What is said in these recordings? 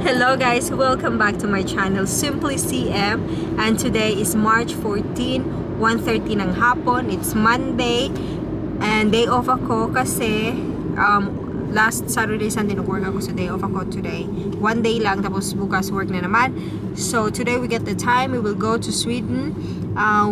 Hello guys, welcome back to my channel Simply CM, and today is March 14, 1:30 ng hapon. It's Monday and day off ako kasi last Saturday, Sunday nag-work ako, so day off ako today. One day lang, tapos bukas work na naman. So today we get the time, we will go to Sweden.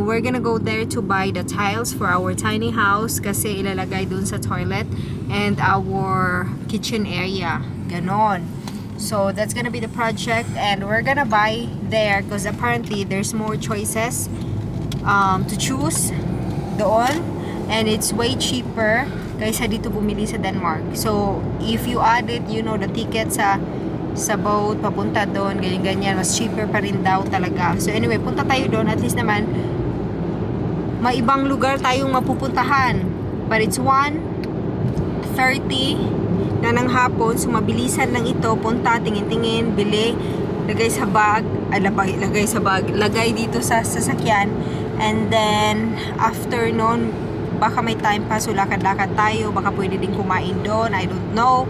We're gonna go there to buy the tiles for our tiny house kasi ilalagay dun sa toilet and our kitchen area. Ganon. So that's gonna be the project, and we're gonna buy there because apparently there's more choices to choose doon, and it's way cheaper kaysa dito bumili sa Denmark. So if you add it, you know, the ticket sa boat papunta doon, ganyan mas cheaper pa rin daw talaga. So anyway, punta tayo doon, at least naman may ibang lugar tayong mapupuntahan. But it's 1:30 na ng hapon, so mabilisan lang ito. Punta, tingin-tingin, bili, lagay sa bag, lagay dito sa sasakyan, and then after noon, baka may time pa, so lakad-lakad tayo, baka pwede din kumain doon, I don't know.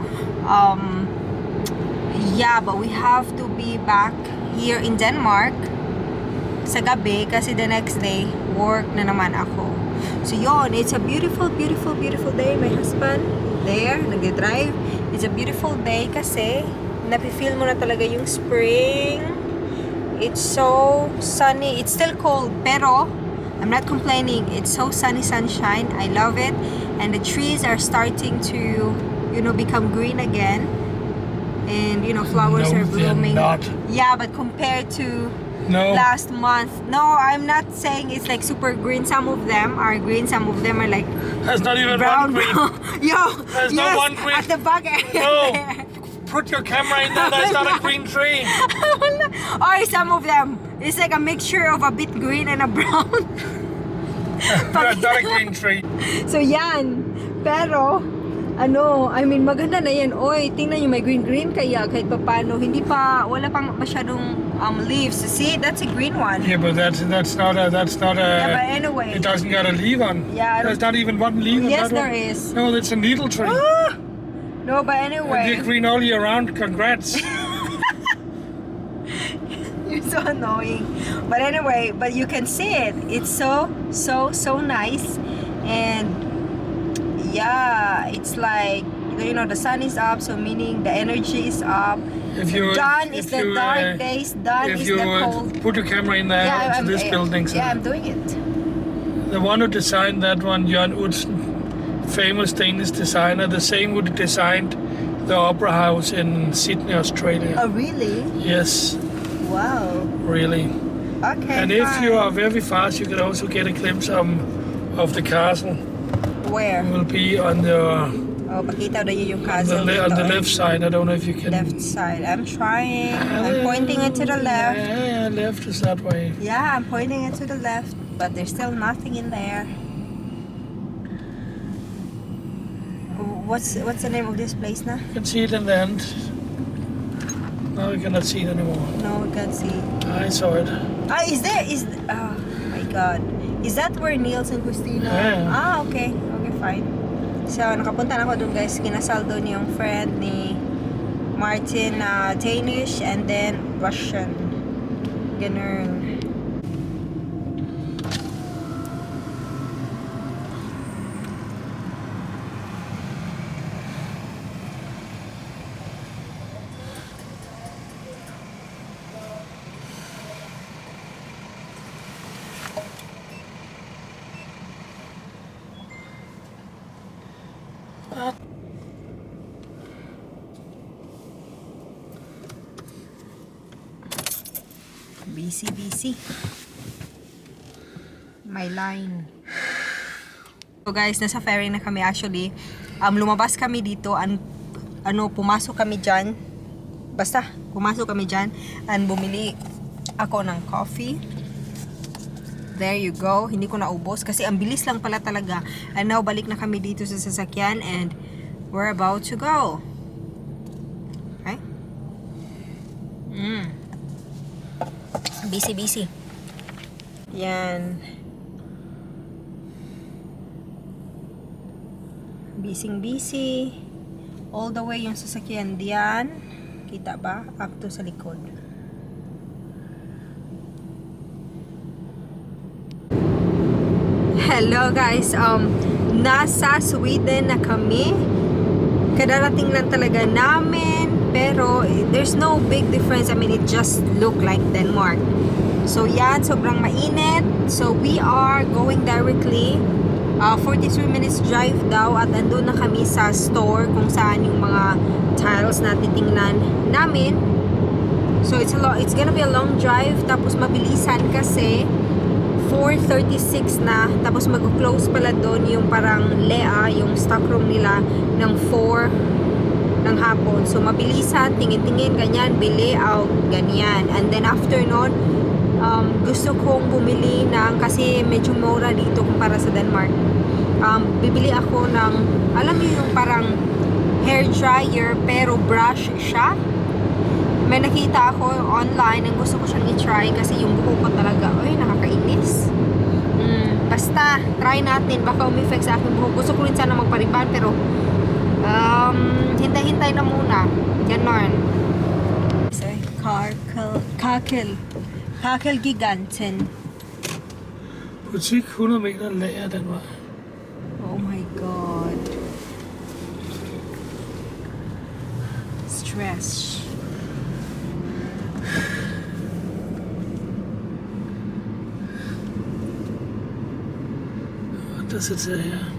Yeah, but we have to be back here in Denmark sa gabi kasi the next day work na naman ako. So yun, it's a beautiful day. My husband there, nag-drive. It's a beautiful day kasi napifeel mo na talaga yung spring. It's so sunny. It's still cold, pero I'm not complaining. It's so sunny, sunshine. I love it. And the trees are starting to, you know, become green again. And, you know, flowers are blooming. Not. Yeah, but compared to last month. No, I'm not saying it's like super green. Some of them are green, some of them are like There's not even brown. one green. Yo, There's no one green. At the back area. No. Put your camera in there. There's not a green tree. Or some of them, it's like a mixture of a bit green and a brown. There's not a green tree. So yan. Pero ano, I mean, maganda na yan. Oy, tingnan nyo, may green kaya kahit pa paano. Wala pang masyadong leaves. See, that's a green one. Yeah, but that's not a. Yeah, but anyway. It doesn't got a leaf on. Yeah. There's not even one leaf on Yes, that there one. is. No, that's a needle tree. No, but anyway. They're green all year round. Congrats. You're so annoying. But anyway, but you can see it. It's so nice. And yeah, it's like, you know, the sun is up, so meaning the energy is up. Done is the dark days, done is the cold. Put your camera in there, into this building. So yeah, I'm doing it. the one who designed that one, Jan Utzon, famous Danish designer, the same who designed the Opera House in Sydney, Australia. Oh, really? Yes. Wow. Really. Okay. And if you are very fast, you can also get a glimpse of the castle. Where? It will be on the pakita daw yung castle on the left side. I don't know if you can. Left side. I'm trying. I'm pointing it to the left. Yeah, left is that way. Yeah, I'm pointing it to the left, but there's still nothing in there. What's the name of this place now? You can see it in the end. Now you cannot see it anymore. No, we can't see. I saw it. Oh my God. Is that where Niels and Christina? Yeah. Okay. Okay, fine. So, nakapunta na ako doon, guys. Kinasal doon yung friend ni Martin, Danish and then Russian. Ganun. Busy. My line. So guys, nasa ferry na kami actually. Lumabas kami dito, pumasok kami dyan. Pumasok kami dyan and bumili ako ng coffee. There you go. Hindi ko naubos kasi ang bilis lang pala talaga. And now, balik na kami dito sa sasakyan and we're about to go. Okay? Busy. Yan. Busy. All the way yung sasakyan diyan. Kita ba? Up to sa likod. Hello guys, nasa Sweden na kami. Kadarating lang talaga namin, pero there's no big difference. I mean, it just look like Denmark. So yan, sobrang mainit. So we are going directly 43 minutes drive daw at andun na kami sa store kung saan yung mga tiles na titingnan namin. So it's gonna be a long drive, tapos mabilisan kasi 4:36 na, tapos mag-close pala doon yung parang Lea, yung stockroom nila ng 4 ng hapon. So mabilisan, tingin-tingin, ganyan, Bili out, ganyan. And then after nun, gusto kong bumili ng, kasi medyo mura dito kumpara sa Denmark. Bibili ako ng, alam niyo yung parang hair dryer pero brush siya. May nakita ako online ang gusto ko siyang i-try kasi yung buhok ko talaga, oy, nakakainis. Basta, try natin. Baka umeffect sa aking buhok. Gusto ko rin sana magpariban pero hintay-hintay na muna. Ganon. Kakel Giganten. Butik 100 meter lager, den var. Oh my god. Stress. What does it say here?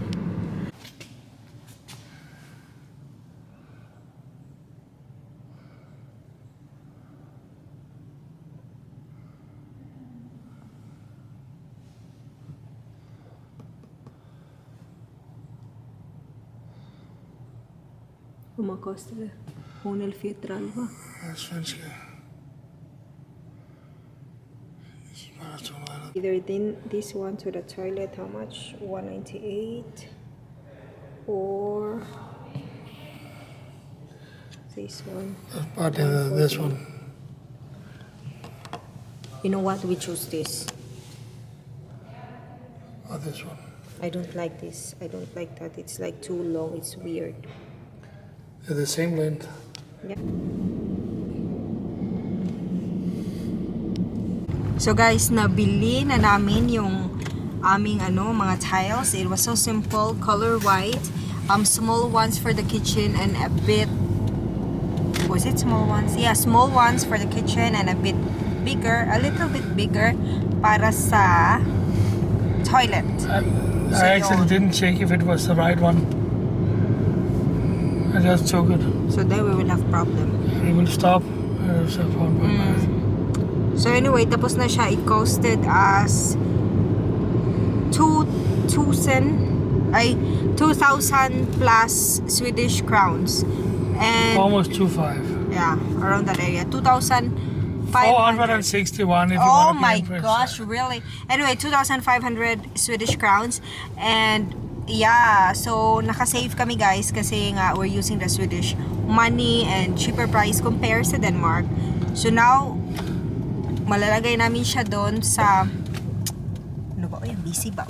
Hur man kostar det? 111. Svenska. Either this one to the toilet, how much? 198 or this one. But this one. You know what? We choose this. Or this one. I don't like this. I don't like that. It's like too long. It's weird. They're the same length. Yeah. So guys, nabili na namin yung aming mga tiles. It was so simple, color white. Small ones for the kitchen and a bit, was it small ones? Yeah, small ones for the kitchen and a bit bigger, a little bit bigger para sa toilet. I actually didn't check if it was the right one. I just took it. So then we will have problem. We will stop. So anyway, tapos na siya. It costed us 2,000 plus Swedish crowns. And Almost 2,500. yeah, around that area. 2,500. 461 if you Oh want to be my impressed. gosh, really? Anyway, 2,500 Swedish crowns. And yeah, so nakasave kami guys kasi nga we're using the Swedish money and cheaper price compared sa Denmark. So now, malalagay namin siya doon sa, ano ba? Busy ba?